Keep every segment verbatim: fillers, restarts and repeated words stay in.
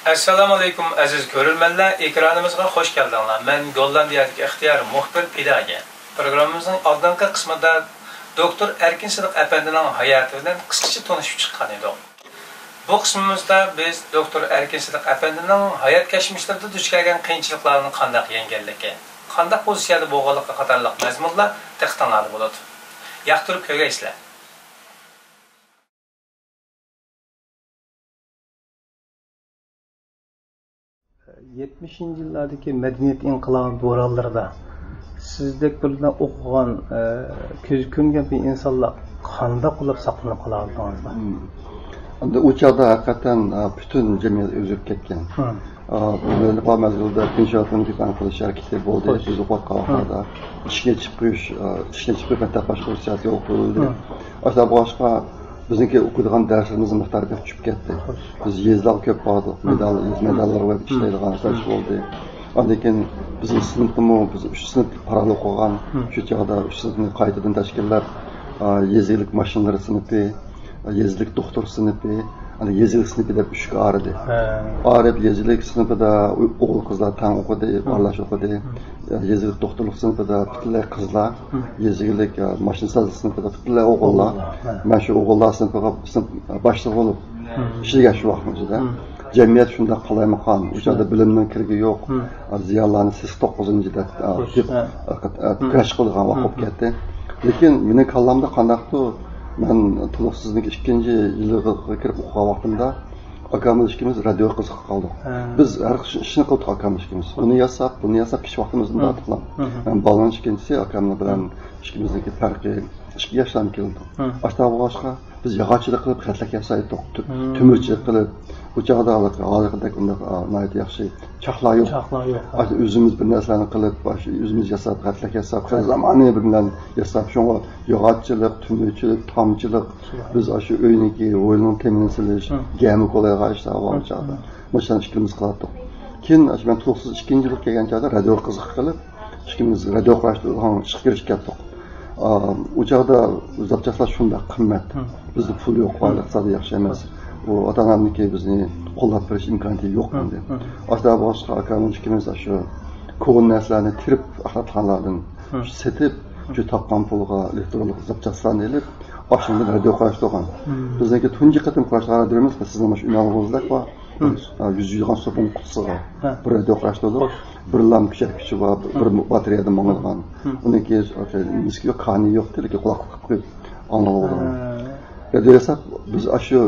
ئەسسالامۇئەلەيكۇم، ئەزىز كۆرۈرمەنلەر، ئېكرانىمىزغا خۇش كەلدىڭلار. مەن گوللاندىيەدىكى ئىختىيار مۇخبىر پىداگە. پروگراممىمىزنىڭ ئالدىنقى قىسمىدا دوكتور ئەركىن سىدىق ئەپەندىنىڭ ھاياتى بىلەن قىسقىچە تونۇشۇپ چىققان ئىدۇق. بۇ قىسمىمىزدا بىز دوكتور ئەركىن سىدىق ئەپەندىنىڭ ھايات كەچمىشلىرىدە دۇچ كەلگەن قىيىنچىلىقلارنى قانداق يەڭگەنلىكى، قانداق پوزىتسىيەدە بولغانلىقى قاتارلىق مەزمۇنلار دىققىتىڭلاردا بولىدۇ. ياقتۇرۇپ كۆرگەيسىلەر. يەتمىشىنچى يىللاردىكى مەدەنىيەت ئىنقىلابى بورانلىرىدا سىزدەك بىردىن ئوقۇغان، ئە، كۆزى كۆرۈنگەن بىر ئىنسانلار قانداق بولۇپ ساقلىنىپ قالالايدىڭىزلار؟ مم. ئەمدى ئۇ چاغدا ھەقىقەتەن، ئە، پۈتۈن جەمئىيەت ئۆزگىرىپ كەتكەن. مم. ئە، بۇ مەزگىلدە پىنشىڭتىڭنىڭ كېپەن قىلىش ھەرىكىتى بولدى. خوش. بىز ئوقۇۋاتقان ۋاقىتلاردا ئىشىكنى ئېچىپ قويۇش، ئە، ئىشىكنى ئېچىپ قويۇپ مەكتەپ باشقۇرۇش سىياسىتى يولغا قويۇلدى. مم. ئاشۇنداق بولغاچقا، بىزنىڭكى ئوقۇيدىغان دەرسلىرىمىزنىڭ مىقدارى بەك چۈشۈپ كەتتى. خوش. بىز يېزىلارغا كۆپ باردۇق. مم. مەيدان، يېزا مەيدانلىرىغا مم. ئىشلەيدىغان ئىش بولدى. ئاندىن كېيىن بىزنىڭ سىنىپتىمۇ، بىز ئۈچ سىنىپ پاراۋانلىق قىلغان. مم. شۇ چاغدا ئۈچ سىنىپنى قايتىدىن تەشكىللەپ، ئا، يېزا ئىگىلىك ماشىنىلىرى سىنىپى، يېزا ئىگىلىك دوختۇر سىنىپى، ئاندىن يېزا ئىگىلىك سىنىپى دەپ ئۈچكە ئايرىدى. ھە. ئايرىپ، يېزا ئىگىلىك سىنىپىدا ئوغۇل-قىزلار تەڭ ئوقۇدى، مم. ئارىلاش ئوقۇدى. مم. يېزا ئىگىلىك دوختۇرلۇق سىنىپىدا پۈتۈنلەي قىزلار، مم. يېزا ئىگىلىك، ئا، ماشىنا سازلاش سىنىپىدا پۈتۈنلەي ئوغۇللار. ئوغۇللار، ھە. مەن شۇ ئوغۇللار سىنىپىغا سىنىپ باشلىقى بولۇپ مم. ئىشلىگەن شۇ ۋاقىتنىڭ ئىچىدە. مم. جەمئىيەت شۇنداق قالايمىقان، ئۇ چاغدا شۇنداق. بىلىمنىڭ كىرىكى يوق. مم. زىيانلارنى سېسىق توققۇزىنچى دەپ، ئا، خوش. دەپ، ھە. ئا، ئا، مم. كۈرەش قىلىدىغان ۋاقىت مم. بولۇپ كەتتى. لېكىن مېنىڭ كاللامدا قانداقتۇ، مەن تولۇقسىزنىڭ ئىككىنچى يىلىغا كىرىپ ئوقۇغان ۋاقتىمدا ئاكام بىلەن ئىككىمىز رادىيوغا قىزىقىپ قالدۇق. ھە. بىز ھەر خىل ئىشنى قىلدۇق ئاكام بىلەن ئىككىمىز. ئۇنى ياساپ، بۇنى ياساپ، كىچىك ۋاقتىمىزدىن مم. تارتىپلا. مم. مەن بالىنىڭ ئىككىنچىسى، ئاكام بىلەن مم. ئىككىمىزنىڭكى پەرقى ئىككى ياشلارمۇ كېلىدۇ. مم. ئاشۇنداق بولغاچقا، بىز ياغاچچىلىق قىلىپ خەتلەك ياسايتتۇق. تۆ-، مم. تۆمۈرچىلىك قىلىپ، ئۇ چاغدا ھازىرقى، ھازىرقىدەك ئۇنداق، ئا، ناھايىتى ياخشى چاقلار يوق. چاقلار يوق. ئاشۇ ئۆزىمىز بىر نەرسىلەرنى قىلىپ، ئاشۇ ئۆزىمىز ياساپ، خەتلەك ياساپ، خېلى زامانىۋى بىر بىلەن ياساپ، شۇڭا ياغاچچىلىق، تۆمۈرچىلىك، تامچىلىق، شۇنداق. بىز ئاشۇ ئۆينىڭكى ھويلىنىڭ تېمىنى سېلىش، مم. گەمە كولايغا ئىشلار بار ئۇ مم. چاغدا. مم. مۇشۇنى ئىككىمىز قىلاتتۇق. كېيىن ئاشۇ مەن تولۇقسىز ئىككىنچى يىلغا كەلگەن چاغدا رادىيوغا قىزىقىپ قېلىپ، ئىككىمىز رادىيو قۇراشتۇرغان ئىشقا كىرىشىپ كەتتۇق. ئا، ئۇ چاغدا زاپچاسلار شۇنداق قىممەت. مم. بىزدە پۇل يوق، مم. ئىقتىسادى ياخشى ئەمەس. ئۇ ئاتا-ئانامنىڭكى بىزنى قوللاپ بېرىش ئىمكانىيىتى يوق مم. ئىدى. مم. ئاشۇنداق بولغاچقا، ئاكام ئىككىمىز شۇ كونا نەرسىلەرنى تېرىپ، ئاخلاتخانىلاردىن مم. سېتىپ، مم. شۇ تاپقان پۇلغا ئېلېكترونلۇق زاپچاسلارنى ئېلىپ، ئاشۇنىڭ بىلەن رادىيو قۇراشتۇرغان. مم. بىزنىڭكى تۇنجى قېتىم قۇراشتۇرغان رادىيومىز، سىزنىڭ مۇشۇ ئۈنئالغۇڭىزدەك بار. مم. ئا، يۈز يۇيىدىغان سوپۇنىڭ قۇتىسىغا ھە. بىر رادىيو قۇراشتۇردۇق. خوش. بىر لامپا كۈچەيتكۈچى بار، بىر مم. باتارېيەدە ماڭىدىغان. مم. ئۇنىڭكى، ئوكەي، مۇزىكا يوق، كانى يوق، تېلېكى قۇلاقلىق قىلىپ قويۇپ ئاڭلاپ بولىدىغان. ھە. رادىيو ياساپ، بىز ئاشۇ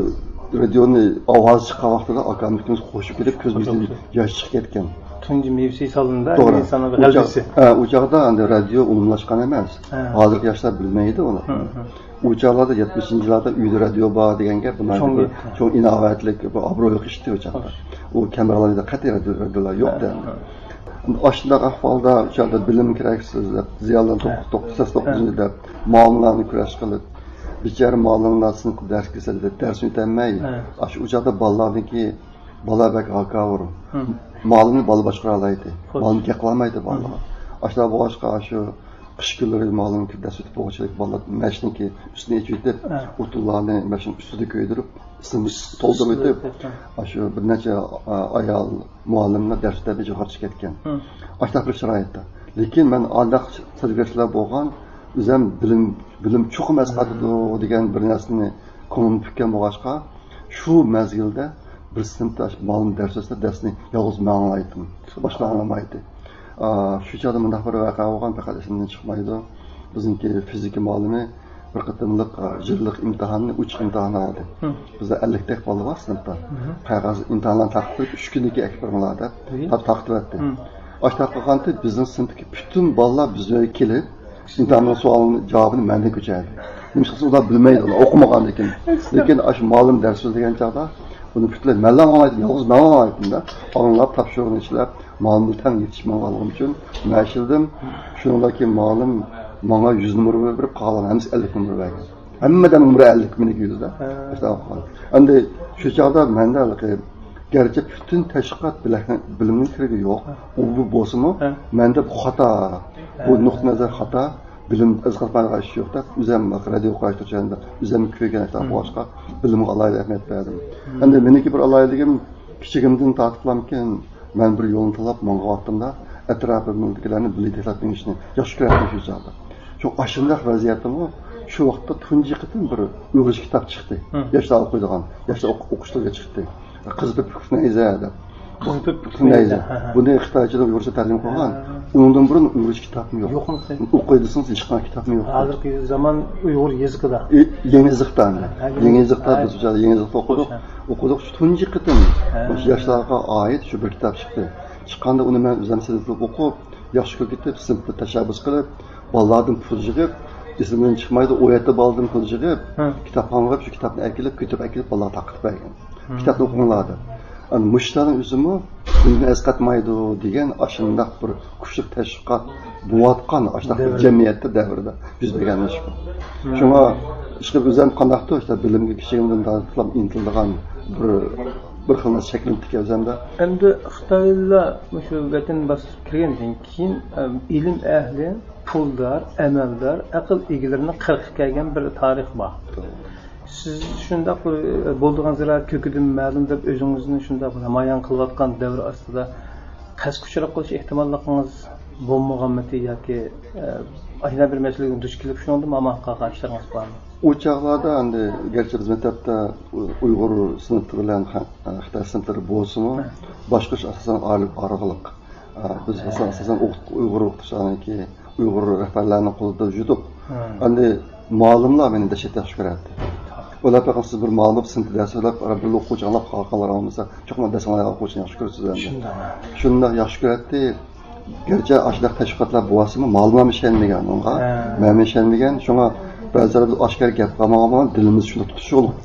رادىيونى ئاۋازى چىققان ۋاقتىدا ئاكام ئىككىمىز قوشۇپ كېتىپ، كۆزىمىزدىن قوشۇپ كېتىپ. ياش چىقىپ كەتكەن. تۇنجى مېۋىسى ھېسابلىنىدۇ، توغرا. ئىنساننىڭ ئۇ چاغ-، غەلىبىسى. ھە، ئۇ چاغدا ئەندى رادىيو ئومۇملاشقان ئەمەس. ھە. ھازىرقى ياشلار بىلمەيدۇ ئۇنى. ھە، ھە. ئۇ چاغلاردا يەتمىشىنچى يىللاردا ئۆيدە رادىيو بار دېگەن گەپ، بۇ چوڭ ناھايىتى بىر گەپ. چوڭ ئىناۋەتلىك، بىر ئابرۇيلۇق ئىش ئىدى ئۇ چاغدا. خوش. ئۇ كەمبەغەل ئاياللاردا قەتئىي رادىيو، رادىيولار يوق ھە، ئىدى. ھە. ئاشۇنداق ئەھۋالدا ئۇ چاغدا بىلىم كېرەكسىز دەپ، زىيانلارنى ھە. توختىتىپ، سەكسەن توققۇزىنچى ھە. دەپ، مۇئەللىملەرنى كۈرەش قىلىپ، بىچارە مۇئەللىملەر سىنىپقا دەرس كەلسە دەرسنى ئۆتەلمەي، ھە. ئاشۇ ئۇ چاغدا بالىلارنىڭكى، بالا بەك ھاكاۋۇر. ھە. مۇئەللىمنى بالا باشقۇرالايتتى. خوش. مۇئەللىم گەپ قىلالمايتتى بالىلارغا. ھە. ئاشۇنداق بولغاچقا، ئاشۇ قىش كۈنلىرى مۇئەللىم كىرىپ دەرس ئۆتۈپ بولغۇچىلىك بالىلار مەشنىڭكى ئۈستىنى ئېچىۋېتىپ، ھە. ئوتۇنلارنى مەشنىڭ ئۈستىدە كۆيدۈرۈپ، ئىسسىنى تولدۇرۇۋېتىپ، ھە. ئاشۇ بىر نەچچە، ئا، ئايال مۇئەللىملەر دەرس ئۆتەلمەي جىغارچىشىپ كەتكەن. ھە. ئاشۇنداق بىر شارائىتتا. لېكىن مەن ئانداق سەزگۈرلەر بولغان، ئۆزۈم بىلىم، بىلىم چوقۇم ئەسقاتىدۇ دېگەن بىر نەرسىنى كۆڭلۈمدە پۈككەن بولغاچقا، شۇ مەزگىلدە بىر سىنىپتا مۇئەللىم دەرس بەرسە، دەرسنى يالغۇز مەن ئاڭلايتتىم. باشقىلار ئاڭلىمايتتى. ئا، شۇ چاغدا مۇنداق بىر ۋەقە بولغان، پەقەت ئېسىمدىن چىقمايدۇ. بىزنىڭكى فىزىكا مۇئەللىمى بىر قېتىملىق، ئا، يىللىق ئىمتىھاننى، ئوچۇق ئىمتىھاننى ئالدى. ھە. بىزدە ئەللىكتەك بالا بار سىنىپتا. ھە. قەغەز ئىمتىھانلارنى تارقىتىپ، ئۈچ كۈندىن كېيىن ئەكىرىپ بېرىڭلار دەپ، ھە. تارقىتىۋەتتى. ھە. ئاشۇنداق قىلغانتى بىزنىڭ سىنىپتىكى پۈتۈن بالىلار بىزنىڭ ئۆيگە كېلىپ، ئىمتىھاننىڭ سوئالىنىڭ جاۋابىنى مەندىن كۆچۈردى. نېمىشقا دېسە ئۇلار بىلمەيدۇ، ئۇلار ئوقۇمىغاندىكىن. لېكىن ئاشۇ مۇئەللىم دەرس سۆزلىگەن چاغدا ئۇنى پۈتۈنلەي مەنلا ئاڭلايتتىم، يالغۇز مەن ئاڭلايتتىم-دە. ئاڭلاپ، تاپشۇرۇقنى ئىشلەپ، مۇئەللىمگە تەڭ يېتىشمەي قالغىنىم ئۈچۈن مەن ئىشلىدىم. شۇنىڭدىن كېيىن مۇئەللىم ماڭا يۈز نومۇر بېرىپ، قالغان ھەممىسىگە ئەللىك نومۇر بەرگەن. ھەممىدىن نومۇر ئەللىك مېنىڭكى يۈزدە. ھە. ئەمدى شۇ چاغدا مەندە ھېلىقى، گەرچە پۈتۈن تەشۋىقات بىلەكنىڭ، بىلىمنىڭ كىرىكى يوق، ھە. ئۇ بۇ بولسىمۇ، ھە. مەندە بۇ خاتا، بۇ ھە. نۇقتىئىنەزەر خاتا، بىلىم ئەسقاتمايدىغان ئىش يوق دەپ، ئۆزۈم رادىيو قۇراشتۇرۇش جەريانىدا ئۆزۈم كۆرگەن ئەھۋال ھە. بولغاچقا، بىلىمگە ئالاھىدە ئەھمىيەت بەردىم. ھە. ئەمدى مېنىڭكى بىر ئالاھىدىلىكىم، كىچىكىمدىن تارتىپلامكىن، مەن بىر يولنى تاللاپ ماڭغانۋاقتىمدا، ئەتراپىمدىكىلەرنى بىللە يېتەكلەپ مېڭىشنى ياخشى كۆرەتتىم شۇ چاغدا. شۇ ئاشۇنداق ۋەزىيەتتىمۇ شۇ ۋاقىتتا تۇنجى قېتىم بىر ئۇيغۇرچە كىتاب چىقتى. ياشلار ئوقۇيدىغان، ياشلار ئوقۇشلۇقىغا چىقتى. قىزىپىپ نەيزە دەپ. قىزىپىپ نەيزە. نەيزە. بۇنى خىتايچىدىن ئۇيغۇرچە تەرجىمە قىلغان. ئۇنىڭدىن بۇرۇن ئۇيغۇرچە كىتابمۇ يوق. يوقمۇ؟ ئوقۇيدىسىڭىز ھېچقانداق كىتابمۇ يوق. ھازىرقى زامان ئۇيغۇر يېزىقىدا. يېڭى يېزىقتا. يېڭى يېزىقتا بىز يېڭى يېزىقتا ئوقۇدۇق. ئوقۇدۇق. شۇ تۇنجى قېتىم مۇشۇ ياشلارغا ئائىت شۇ بىر كىتاب چىقتى. چىققاندا ئۇنى مەن ئۆزۈم سېتىپ ئوقۇپ، ياخشى كۆرۈپ كېتىپ، سىنىپتا تەشەببۇس قىلىپ، بالىلاردىن پۇل يىغىپ، ئېسىمدىن چىقمايدۇ، ئون يەتتە بالىدىن پۇل يىغىپ، كىتابخانىغا بېرىپ، شۇ كىتابنى ئەكېلىپ، كۆتۈرۈپ ئەكېلىپ، بالىلارغا تارقىتىپ بەرگەن. كىتابنى ئوقۇڭلار دەپ. ئەنە مۇشۇلارنىڭ ئۆزىمۇ دىننى ئەسقاتمايدۇ دېگەن ئاشۇنداق بىر كۈچلۈك تەشۋىقات بولۇۋاتقان ئاشۇنداق بىر جەمئىيەتتە، دەۋردە يۈز بەرگەن ئىش بۇ. شۇڭا ئىشقىلىپ ئۆزۈم قانداقتۇر ئىشتە بىلىمگە كىچىكىمدىن تارتىپلا ئىنتىلىدىغان بىر، بىر خىل نەرسە شەكىللىنىپتىكەن ئۆزۈمدە. ئەمدى خىتايلار مۇشۇ ۋەتەن باسىپ كىرگەندىن كېيىن، ئەم، ئىلىم ئەھلى، پۇلدار، ئەمەلدار، ئەقىل ئىگىلىرىنىڭ قىرىققا كەلگەن بىر تارىخ بار. سىز شۇنداق بىر، ئە، بولىدىغان زىرائەت كۆكىدىن مەلۇم دەپ ئۆزىڭىزنى شۇنداق نامايان قىلىۋاتقان دەۋر ئاستىدا قەستكە ئۇچراپ قېلىش ئېھتىماللىقىڭىز بولمىغانمىدى ياكى، ئە، ئاشۇنداق بىر مەسىلىگە دۇچ كېلىپ شۇنىڭدىمۇ ئامان قالغان ئىشلىرىڭىز بارمۇ؟ ئۇ چاغلاردا ئەمدى گەرچە بىز مەكتەپتە ئۇيغۇر سىنىپى بىلەن خە-، خىتاي سىنىپلىرى بولسىمۇ، باشقۇرۇش ئاساسەن ئايرىلىپ ئايرىلىق. بىز ئاساسەن ئۇيغۇر ئوقۇتقۇچىلارنىڭكى، ئۇيغۇر رەھبەرلەرنىڭ قولىدا يۈردۇق. ئەمدى مۇئەللىملەر مېنى دەھشەت ياخشى كۆرەتتى. ئۇلار پەقەت سىز بىر مۇئەللىم سىنىپتا دەرس سۆزلەپ، بىر ئوقۇغۇچى ئاڭلاپ قالغانلار بولمىسا، چوقۇم دەرس ئاڭلايدىغان ئوقۇغۇچىنى ياخشى كۆرىسىز ئەمدى. شۇنداق. شۇنداق ياخشى كۆرەتتى. گەرچە ئاشۇنداق تەشۋىقاتلار بولسىمۇ، مۇئەللىملەرمۇ ئىشەنمىگەن ئۇنىڭغا. مەنمۇ ئىشەنمىگەن. شۇڭا بەزىلەردە ئاشكارا گەپ قىلمىغان، دىلىمىز شۇنداق تۇتۇشۇقلۇق.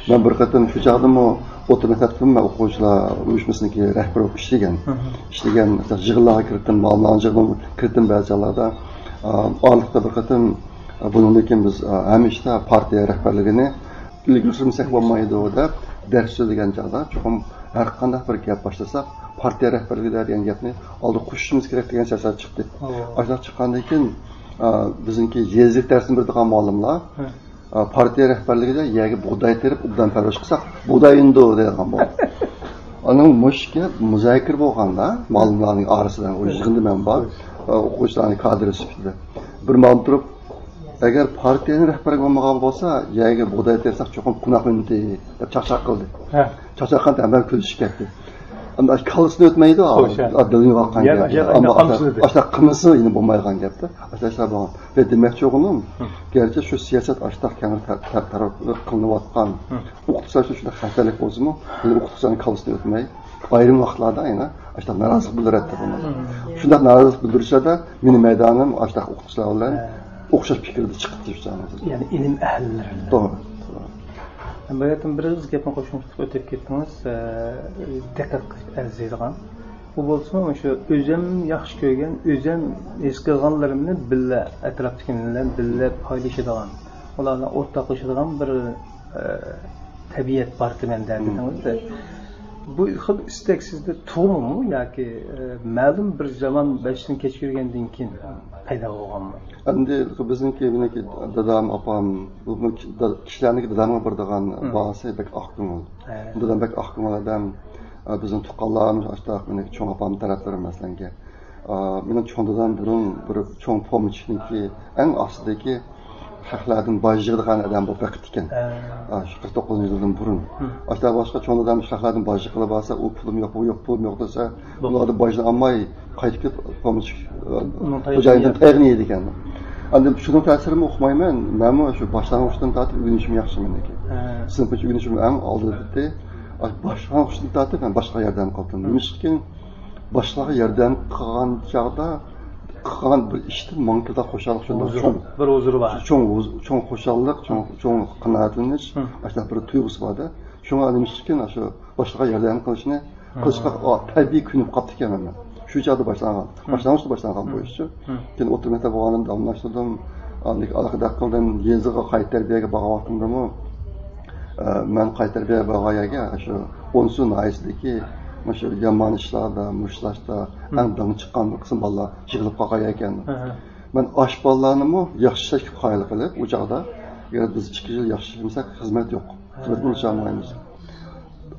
مەن بىر قېتىم شۇ چاغدىمۇ ئوتتۇرا مەكتەپتىمۇ مەن ئوقۇغۇچىلار ئۇيۇشمىسىنىڭكى رەھبىرى بولۇپ ئىشلىگەن. ئىشلىگەن، مەسىلەن، يىغىنلارغا كىردىم، مۇئەللىملارنىڭ يىغىنىغا كىردىم بەزى چاغلاردا. ئارىلىقتا بىر قېتىم، بۇنىڭدىن كېيىن بىز ھەممە ئىشتا پارتىيە رەھبەرلىكىنى ئىلگىرى سۈرمىسەك بولمايدۇ دەپ دەرس سۆزلىگەن چاغدا، چوقۇم ھەر قانداق بىر گەپ باشلىساق، پارتىيە رەھبەرلىكىدە دېگەن گەپنى ئالدىغا قوشۇشىمىز كېرەك دېگەن سىياسەت چىقتى. ئاشۇنداق چىققاندىن كېيىن، بىزنىڭكى يېزىلىك دەرسنى بېرىدىغان مۇئەللىملار، پارتىيە رەھبەرلىكىدە يەرگە بۇغداي تېرىپ، ئوبدان پەرۋەرىش قىلساق، بۇغداي ئۈنىدۇ دەيدىغان بولدى. ئاندىن مۇشۇ گەپ مۇزاكىرە بولغاندا، مۇئەللىملەرنىڭ ئارىسىدا، ئۇ يىغىندا مەن بار، ئوقۇغۇچىلارنىڭ كادىرى سۈپىتىدە. بىر مۇئەللىم تۇرۇپ، ئەگەر پارتىيەنىڭ رەھبىرى بولمىغان بولسا، يەرگە بۇغداي تېرىساق چوقۇم قوناق ئۈندى، دەپ چاقچاق قىلدى. چاقچاق قىلغاندا ھەممە كۈلۈشۈپ كەتتى. ئەمدى كاللىسىنى ئۆتمەيدۇ، دىلىنى يوقاتقان گەپ. ئەمما ئاشۇنداق قىلمىسا يەنە بولمايدىغان گەپتە. ئاشۇنداق بولغان. ۋە دېمەكچى بولغىنىم، گەرچە شۇ سىياسەت ئاشۇنداق كەڭرى تەر-، تەر-، تەرەپ قىلىنىۋاتقان، ئوقۇتقۇچىلار ئۈچۈن شۇنداق خەتەرلىك بولسىمۇ، بۇ ئوقۇتقۇچىلارنىڭ كاللىسىنى ئۆتمەي، ئايرىم ۋاقىتلاردا يەنە ئاشۇنداق نارازىلىق بىلدۈرەتتى بۇنى. شۇنداق نارازىلىق بىلدۈرۈشلەردە مېنىڭ مەيدانىم ئاشۇنداق ئوقۇتقۇچىلار بىلەن ئوخشاش پىكىردە چىقىپ تۇرۇشتى. يەنى ئىلىم ئەھلىلىرى. توغرا، توغرا. باياتىن بىر ئېغىز گەپنى قوشۇمچە قىلىپ ئۆتۈپ كەتتىڭىز، ئە، دىققەت قىلىش ئەرزىيدىغان. بۇ بولسىمۇ شۇ ئۆزۈم ياخشى كۆرگەن، ئۆزۈم ھېس قىلغانلىرىمنى بىللە، ئەتراپتىكىلەر بىلەن بىللە پايلىشىدىغان، ئۇلار بىلەن ئورتاقلىشىدىغان بىر، ئە، تەبىئەت بار مەندە دېدىڭىز-دە. بۇ خىل ئىستەك سىزدە تۇغمىمۇ ياكى، ئە، مەلۇم بىر زامان بەشتىن كەچۈرگەندىن كېيىن پەيدا بولغانمۇ؟ ئەمدى بىزنىڭكى، مېنىڭكى دادام، ئاپام، بۇ، بۇ كىشىلەرنىڭكى دادامغا بېرىدىغان باھاسى بەك ئاق كۆڭۈل. دادام بەك ئاق كۆڭۈل ئادەم. ئە، بىزنىڭ تۇغقانلار، ئاشۇنداق مېنىڭ چوڭ ئاپام تەرەپلىرى مەسىلەنكى. ئا، مېنىڭ چوڭ دادام بۇرۇن بىر چوڭ پومېشچىكنىڭكى ئەڭ ئاستىدىكى خەقلەردىن باج يىغىدىغان ئادەم بولۇپ بېقىپتىكەن. ئا، شۇ قىرىق توققۇزىنچى يىلدىن بۇرۇن. ئاشۇنداق بولغاچقا چوڭ دادام خەقلەردىن باج يىغىلىۋالسا، ئۇ پۇلۇم يوق، بۇ يوق، پۇلۇم يوق دېسە، بۇلاردا باجنى ئالماي قايتىپ كېتىپ، پومېشچىك، ئۇنىڭ تايىنى خوجايىندىن تايىنى يەيدىكەن. ئاندىن شۇنىڭ تەسىرىمۇ ئۇقمايمەن، مەنمۇ شۇ باشلانغۇچتىن تارتىپ ئۆگىنىشىم ياخشى مېنىڭكى. سىنىپ بويىچە ئۆگىنىشىم ئەڭ ئالدىدا. باشلانغۇچتىن تارتىپ مەن باشقىلارغا ياردەم قىلدىم. نېمىشقىكىن باشقىلارغا ياردەم قىلغان چاغدا قىلغان بىر ئىشتىن ماڭا كېلىدىغان خۇشاللىق شۇنداق چوڭ. بىر ھۇزۇرى بار. چوڭ ھۇز-، چوڭ خۇشاللىق، چوڭ، چوڭ قانائەتلىنىش، ئاشۇنداق بىر تۇيغۇسى بار-دە. شۇڭا نېمىشقىكىن ئاشۇ باشقىلارغا ياردەم قىلىشنى قىلىشقا، ئا، تەبىئىي كۆنۈپ قاپتىكەن مەن. شۇ چاغدا باشلانغان. باشلانغۇچتا باشلانغان بۇ ئىشچۇ. كېيىن ئوتتۇرا مەكتەپ بولغاندا داۋاملاشتۇردۇم. ئاندىن كېيىن ئالاقىدار قىلدىم. يېزىغا قايتا تەربىيەگە بارغان ۋاقتىمدىمۇ، ئە، مەن قايتا تەربىيەگە بارغان يەرگە شۇ ئونسۇ ناھىيەسىدىكى مۇشۇ يامان ئىشلاردا، مۇشۇ ئىشلاردا ئەڭ داڭ چىققان بىر قىسىم بالىلار يىغىلىپ قالغان ئىكەن. مەن ئاشۇ بالىلارنىمۇ ياخشى ئىشلەشكە قايىل قىلىپ، ئۇ چاغدا، ئەگەر بىز ئىككى يىل ياخشى ئىشلىمىسەك، خىزمەت يوق. خىزمەتكە ئۇلىشالمايمىز.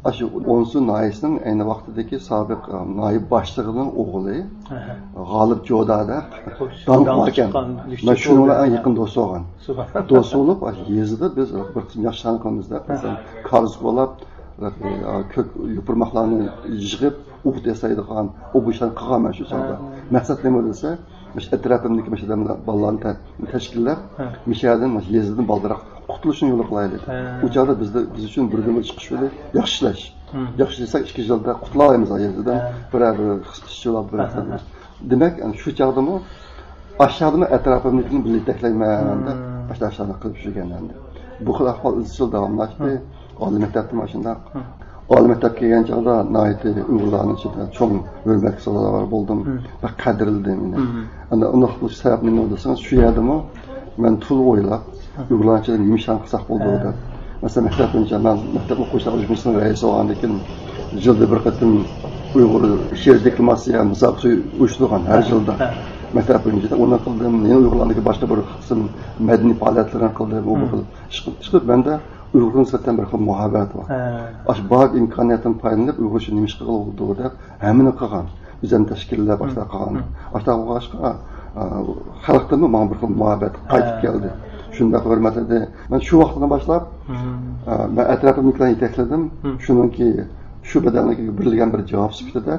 ئاشۇ ئونسۇ ناھىيەسىنىڭ ئەينى ۋاقتىدىكى سابىق، ئە، ناھىيە باشلىقىنىڭ ئوغلى، ئاھا، غالىپ جودا دەپ، خوش، داڭ داڭ باركەن. چىققان، مەن شۇنىڭ بىلەن ئەڭ يېقىن دوست بولغان. سۇبھان. دوست بولۇپ، ئاشۇ يېزىدا بىز بىر قىسىم ياخشى ئىشلارنى قىلىمىز دەپ، ئاھا، مەسىلەن، كارىز قولاپ، ئە، كۆك يوپۇرماقلارنى يىغىپ، ئوغۇت ياسايدىغان، ئۇ بۇ ئىشلارنى قىلغان مەن شۇ چاغدا. ھە. مەقسەت نېمە دېسە، مۇشۇ ئەتراپىمدىكى مۇشۇ ئادەملەر، بالىلارنى تە-، تەشكىللەپ، ھە، مۇشۇ يەردىن، مۇشۇ يېزىدىن بالدۇراق قۇتۇلۇشنى يولىغا قىلايلى. ھە. ئۇ چاغدا بىزدە، بىز ئۈچۈن بىردىنبىر چىقىش يولى ياخشى ئىشلەش. ھە. ياخشى ئىشلىسەك، ئىككى يىلدا قۇتۇلالمايمىز يېزىدىن. ھە. بىرەر بىر ئىشچىلار بىر ھە، ھە، ھە. دېمەك، يەنى شۇ چاغدىمۇ ئاشۇ چاغدىمۇ ئەتراپىمدىكىنى بىللە يېتەكلەيمەن دەپ، ھە، ئاشۇنداق ئىشلارنى قىلىپ يۈرگەن ئەمدى. بۇ خىل ئەھۋال ئىزچىل داۋاملاشتى. ھە. ئالىي مەكتەپتىمۇ ئاشۇنداق. ھە. ئالىي مەكتەپكە كەلگەن چاغدا ناھايىتى ئۇيغۇرلارنىڭ ئىچىدە چوڭ ھۆرمەتكە سازاۋەر بولدۇم. ھە. بەك قەدىرلىدىم مېنى. ھە. ئەمدى ئۇنداق بولۇش سەۋەب نېمە دېسىڭىز، شۇ يەردىمۇ مەن تۇل ئويلاپ، ھە، ئۇيغۇرلارنىڭ ئىچىدە نېمە ئىشلارنى قىلساق بولىدۇ، ھە، دەپ. مەسىلەن، مەكتەپ بويىچە مەن مەكتەپ ئوقۇغۇچىلار ئۇيۇشمىسىنىڭ رەئىسى بولغاندىن كېيىن، يىلدا بىر قېتىم ئۇيغۇر شېئىرىي دېكلاماتسىيە مۇسابىقىسى ئۇيۇشتۇرغان ھەر يىلدا. ھە. مەكتەپ بويىچە ئۇنى قىلدىم. يەنە ئۇيغۇرلاردىكى باشقا بىر قىسىم مەدەنىي پائالىيەتلەرنى قىلدىم. ئۇ بىر خىل ئىش قىلىپ، ئىشقىلىپ مەندە ئۇيغۇرغا نىسبەتەن بىر خىل مۇھەببەت بار. ھە. ئاشۇ بار ئىمكانىيەتتىن پايدىلىنىپ، ئۇيغۇر ئۈچۈن نېمە ئىش قىلغىلى بولىدۇ دەپ ھەممىنى قىلغان. ئۆزەم تەشكىللەپ، ئاشۇنداق قىلغان. ئاشۇنداق بولغاچقا، ئا، خەلقتىنمۇ ماڭا بىر خىل مۇھەببەت قايتىپ كەلدى. شۇنداق ھۆرمەتلىدى. مەن شۇ ۋاقىتتىن باشلاپ، ئا، مەن ئەتراپىمدىكىلەرنى يېتەكلىدىم. شۇنىڭكى، شۇ بەدەنلىككە بېرىلگەن بىر جاۋاب سۈپىتىدە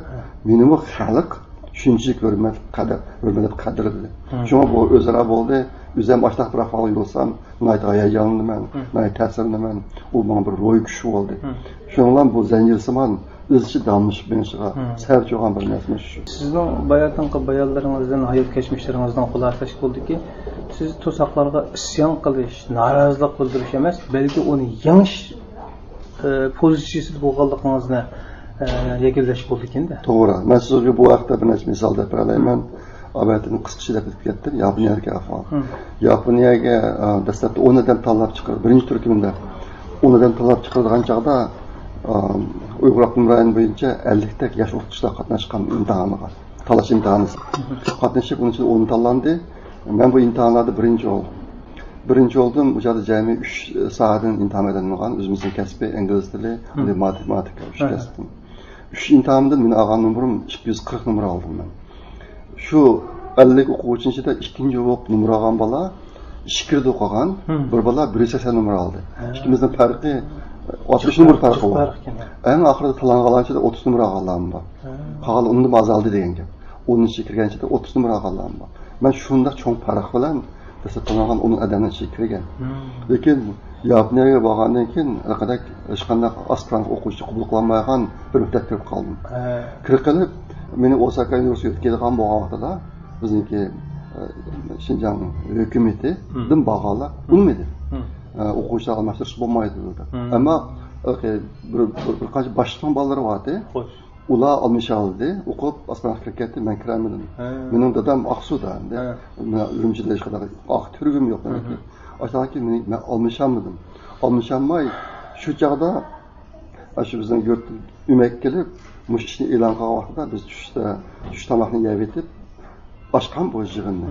مېنىمۇ خەلق شۇنچىلىك ھۆرمەت، قەدىر، ھۆرمەت قەدىرلىدى. شۇڭا بۇ ئۆزئارا بولدى. ئۆزەم ئاشۇنداق بىر ئەھۋالغا يولۇقسام، ناھايىتى ھاياجانلىنىمەن، ناھايىتى تەسىرلىنىمەن. ئۇ ماڭا بىر روھىي كۈچ بولدى. شۇنىڭ بىلەن بۇ زەنجىرسىمان ئىزچىل داۋاملىشىپ مېڭىشىغا سەۋەبچى بولغان بىر نەرسىمۇ شۇ. سىزنىڭ باياتىنقى بايانلىرىڭىزدىن، ھايات كەچمىشلىرىڭىزدىن خۇلاسىلەشكە بولىدۇكى، سىز توساقلارغا ئىسيان قىلىش، نارازىلىق بىلدۈرۈش ئەمەس، بەلكى ئۇنى يېڭىش، ئە، پوزىتسىيىسىدە بولغانلىقىڭىزنى، ئە، يەكۈنلەشكە بولىدىكەن-دە. توغرا. مەن سىزگە بۇ ھەقتە بىر نەچچە مىسال دەپ بېرەلەيمەن. ئاۋۋال قىسقىچە دەپ ئۆتۈپ كەتتىم. ياپونىيەدىكى ئەھۋال. ياپونىيەگە، ئە، دەسلەپتە ئون ئادەم تاللاپ چىقىرىدۇ. بىرىنچى تۈركۈمدە ئون ئادەم تاللاپ چىقىرىدىغان چاغدا، ئە، ئۇيغۇر ئاپتونوم رايونى بويىچە ئەللىكتەك ياش ئوقۇتقۇچىلار قاتناشقان ئىمتىھانغا، تاللاش ئىمتىھانى. قاتنىشىپ، ئۇنىڭ ئىچىدە ئون تاللاندى. مەن بۇ ئىمتىھانلاردا بىرىنچى بولدۇم. بىرىنچى بولدۇم. ئۇ يەردە جەمئىي ئۈچ ساھەدىن ئىمتىھان مەيدانغا ئالغان. ئۆزىمىزنىڭ كەسپى، ئىنگلىز تىلى، ماتېماتىكا، ئۈچ كەسىپتىن. ئۈچ ئىمتىھاندىن مېنىڭ ئالغان نومۇرۇم ئىككى يۈز قىرىق نومۇر ئالدىم مەن. شۇ ئەللىك ئوقۇغۇچىنىڭ ئىچىدە ئىككىنچى بولۇپ نومۇر ئالغان بالا ئىچكىرىدە ئوقۇغان، بىر بالا بىر يۈز سەكسەن نومۇر ئالدى. ئىككىمىزنىڭ پەرقى ئاتمىش نومۇر پەرقى بار. ئەڭ ئاخىرىدا تاللانغانلار ئىچىدە ئوتتۇز نومۇر ئالغانلارمۇ بار. قالغانلار ئۇنىڭدىن ئازالدى دېگەن گەپ. ئونىنچى كىرگەن ئىچىدە ئوتتۇز نومۇر ئالغانلارمۇ بار. مەن شۇنداق چوڭ پەرق بىلەن دەسلەپ تاللانغان ئون ئادەمنىڭ ئىچىگە كىرگەن. لېكىن ياپونىيەگە بارغاندىن كېيىن ھەرقانداق ھېچقانداق ئاسپىرانت ئوقۇغۇچى قوبۇل قىلالمايدىغان بىر مەكتەپكە كىرىپ قالدىم. كىرىپ قېلىپ، مېنى ئوساكا يۇنىۋېرسىتېتىغا يۆتكەيدىغان بولغان ۋاقتىدا بىزنىڭكى، ئە، شىنجاڭ ھۆكۈمىتىدىن بارغانلار ئۇنىمىدى. ئە، ئوقۇغۇچىلار ئالماشتۇرۇش بولمايدۇ دەپ. ئەمما، ئە، بىر، بىر، بىر قانچە باشلىقنىڭ بالىلىرى بار ئىدى. ئۇلار ئالمىشالدى، ئوقۇپ ئاسپىرانتقا كىرىپ كەتتى، مەن كىرەلمىدىم. مېنىڭ دادام ئاقسۇدا ئەمدى. مەن ئۈرۈمچىدە ھېچقانداق ئاق تۈرگۈم يوق مېنىڭكى. ئاشۇنداقكى مېنى، مەن ئالمىشالمىدىم. ئالمىشالماي شۇ چاغدا ئاشۇ بىزنىڭ يۇرت ئۆمەككە كېلىپ، مۇشۇ ئىشنى ئېلان قىلغان ۋاقتىدا بىز چۈشتە، چۈش تاماقنى يەۋېتىپ ئاچقان بۇ يىغىننى.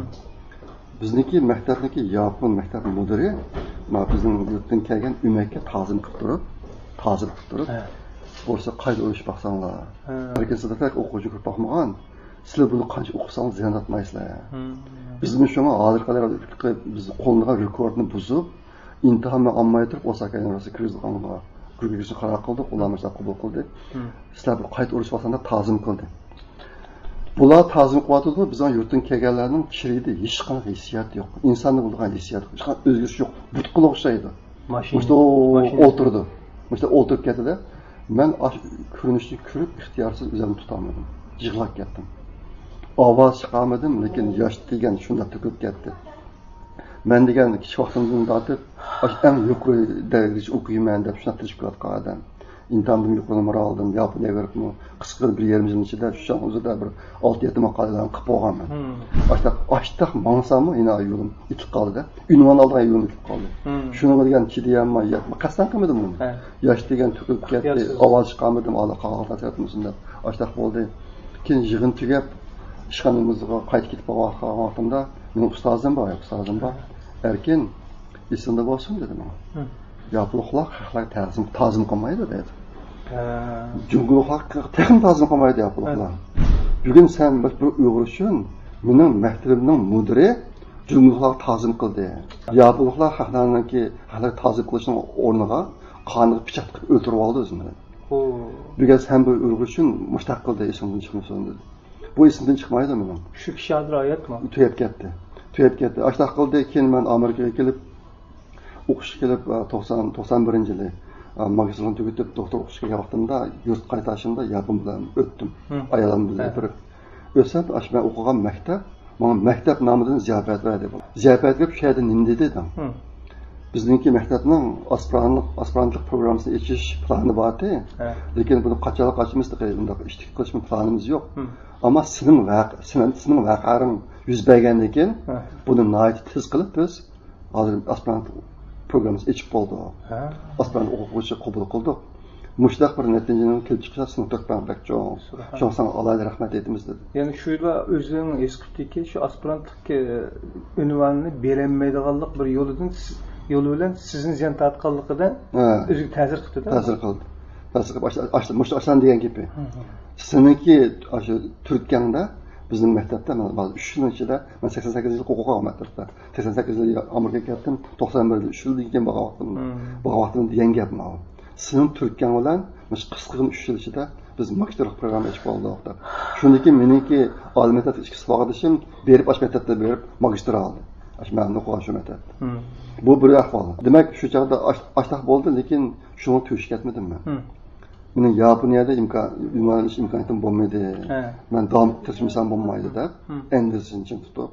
بىزنىڭكى مەكتەپنىڭكى ياپون مەكتەپ مۇدىرى، ما بىزنىڭ يۇرتتىن كەلگەن ئۆمەككە تازىم قىلىپ تۇرۇپ، تازىم قىلىپ تۇرۇپ، بولسا قايتا ئۇرۇشۇپ باقساڭلار. لېكىن سىلەر بەك ئوقۇغۇچى كۆرۈپ باقمىغان. سىلەر بۇنى قانچە ئوقۇساڭلار زىيان تارتمايسىلەر. بىزمۇ شۇڭا ھازىرغا قەدەر بىز قوللىنىدىغان رېكوردنى بۇزۇپ، ئىمتىھانمۇ ئالماي تۇرۇپ، ئوساكا يۇنىۋېرسىتېتىغا كىرگۈزىدىغانغا، كىرگۈزۈشنى قارار قىلدۇق، ئۇلارمۇ شۇنداق قوبۇل قىلدى. سىلەر بىر قايتا ئۇرۇش ۋاقتىدا تازىم قىلدى. بۇلار تازىم قىلىۋاتىدۇ، بىزنىڭ يۇرتتىن كەلگەنلەرنىڭ كىشىلىكىدە ھېچقانداق ھېسسىيات يوق. ئىنساندا بولىدىغان ھېسسىيات يوق. ھېچقانداق ئۆزگىرىش يوق. بۇتقىلا ئوخشايدۇ. ماشىنا. مۇشۇ ئولتۇرىدۇ. مۇشۇ ئولتۇرۇپ كەتتى-دە. مەن ئاش-، كۆرۈنۈشنى كۆرۈپ ئىختىيارسىز ئۆزۈمنى تۇتالمىدىم. يىغلاپ كەتتىم. ئاۋاز چىقارمىدىم، لېكىن ياش دېگەن شۇنداق تۆكۈلۈپ كەتتى. مەن دېگەن كىچىك ۋاقتىمدىن تارتىپ ئاشۇ ئەڭ يۇقىرى دەرىجىدە ئوقۇيمەن دەپ شۇنداق تىرىشىپ كېلىۋاتقان ئادەم. ئىمتىھاندىن يۇقىرى نومۇر ئالدىم. ياپونىيەگە بېرىپمۇ قىسقا بىر يېرىم يىلنىڭ ئىچىدە شۇ چاغنىڭ ئۆزىدە بىر ئالتە يەتتە ماقالە ئېلان قىلىپ بولغانمەن. ئاشتاق، ئاشتاق ماڭساممۇ يەنە يولۇم ئېتىلىپ قالدى-دە. ئۇنۋان ئالىدىغان يولۇم ئېتىلىپ قالدى. شۇنىڭغا دېگەن چىدىيالماي ياتما قەستەن قىلمىدىم بۇنى. ياش دېگەن تۆكۈلۈپ كەتتى، ئاۋاز چىقارمىدىم، ئالا قاغاقلار تەرەپمىسۇن دەپ ئاشتاق بولدى. كېيىن يىغىن تۈگەپ، ئىشخانىمىزغا قايتىپ كېتىپ بارغان ۋاقتىمدا، مېنىڭ ئۇستازىم بار، ئۇستازىم بار. ئەركىن، ئېسىڭدە بولسۇن، دېدى ماڭا. ياپونلۇقلار خەقلەرگە تازىم، تازىم قىلمايدۇ، دېدى. جۇڭگولۇقلار تېخىمۇ تازىم قىلمايدۇ ياپونلۇقلار. بۈگۈن سەن بىر ئۇيغۇر ئۈچۈن مېنىڭ مەكتىۋىمنىڭ مۇدىرى جۇڭگولۇقلارغا تازىم قىلدى. ياپونلۇقلار خەقلەرنىڭكى، خەقلەرگە تازىم قىلىشنىڭ ئورنىغا قانغا پىچاق تىقىپ ئۆلتۈرۈۋالدى ئۆزىنى. بۈگۈن سەن بىر ئۇيغۇر ئۈچۈن مۇشۇنداق قىلدى، ئېسىڭدىن چىقمىسۇن دېدى. بۇ ئېسىمدىن چىقمايدۇ مېنىڭ. شۇ كىشى ھازىر ھاياتمۇ؟ تۈگەپ كەتتى. تۈگەپ كەتتى. ئاشۇنداق قىلدى، كېيىن مەن ئامېرىكىغا كېلىپ، ئوقۇشقا كېلىپ، توقسان، توقسان بىرىنچى يىلى ماگىستىرنى تۈگىتىپ، دوكتور ئوقۇشقا كەلگەن ۋاقتىمدا، يۇرتقا قايتار ئىشىمدا ياپون بىلەن ئۆتتۈم. ئايالىم بىلەن بىر ئۆتسەم، ئاشۇ مەن ئوقۇغان مەكتەپ ماڭا مەكتەپ نامىدىن زىياپەت بەردى. زىياپەت بېرىپ، شۇ يەردە نېمە دېدى دەڭ؟ بىزنىڭكى مەكتەپنىڭ ئاسپىرانتلىق، ئاسپىرانتلىق پروگراممىسىنى ئېچىش پىلانى بار ئىدى. لېكىن بۇنى قاچانلا ئاچىمىز، تېخى بۇنداق ئىشتىكى قىلىشمۇ پىلانىمىز يوق. ئەمما سېنىڭ ۋەق-، سېنىڭ، سېنىڭ ۋەقەڭ يۈز بەرگەندىن كېيىن، بۇنى ناھايىتى تېز قىلىپ بىز ھازىر ئاسپىرانت پروگراممىسى ئېچىپ بولدۇق. ئاسپىرانت ئوقۇغۇچى قوبۇل قىلدۇق. مۇشۇنداق بىر نەتىجىنىڭ كېلىپ چىقىشىغا سېنىڭ تۆھپەڭ بەك چوڭ. شۇڭا ساڭا ئالاھىدە رەھمەت ئېيتىمىز دېدى. يەنى شۇ يىلى ئۆزىنىڭ ھېس قىپتىكى، شۇ ئاسپىرانتلىق ئۇنۋانىنى بېرەلمەيدىغانلىق بىر يولىدىن، يولى بىلەن سىزنى زىيان تارتقانلىقىدىن ئۆزىگە تەسىر قىپتۇ-دە. تەسىر قىلدى. تەسىر قىلىپ، ئاشۇ، ئاشۇ، مۇشۇ ئاشۇ دېگەن گېپى. سېنىڭكى ئاشۇ تۈرتكەڭدە بىزنىڭ مەكتەپتە مانا ئۈچ يىلنىڭ ئىچىدە، مەن سەكسەن سەككىزىنچى يىلى ئوقۇغان مەكتەپتە. سەكسەن سەككىز يىلى ئامېرىكىغا كەتتىم، توقسان بىر يىلى ئۈچ يىلدىن كېيىن بارغان ۋاقتىم، بارغان ۋاقتىم دېگەن گەپ ماۋۇ. سېنىڭ تۈرتكەڭ بىلەن مۇشۇ قىسقىغىنە ئۈچ يىل ئىچىدە بىز ماگىستىرلىق پروگرامما ئېچىپ بولدۇق دەپ. شۇندىن كېيىن مېنىڭكى ئالىي مەكتەپتىكى ئىككى ساۋاقدىشىم بېرىپ ئاشۇ مەكتەپتە بېرىپ ماگىستىر ئالدى. ئاشۇ مەن ئوقۇغان شۇ مەكتەپتە. بۇ بىر ئەھۋال. دېمەك، شۇ چاغدا ئاش-، ئاشتاق بولدى، لېكىن شۇڭا تۈگىشىپ كەتمىدىم مەن. مېنىڭ ياپونىيەدە ئىمكان، ئۆگىنىش ئىمكانىيىتىم بولمىدى. مەن داۋام تىرىشمىسام بولمايدۇ دەپ، ئىنگلىزچىنى چىڭ تۇتۇپ،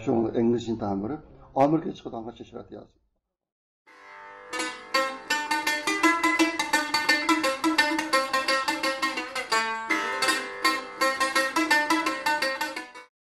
شۇڭا ئىنگلىزچىنى تامام بېرىپ، ئامېرىكىغا چىقىدىغان شەرت يازدىم.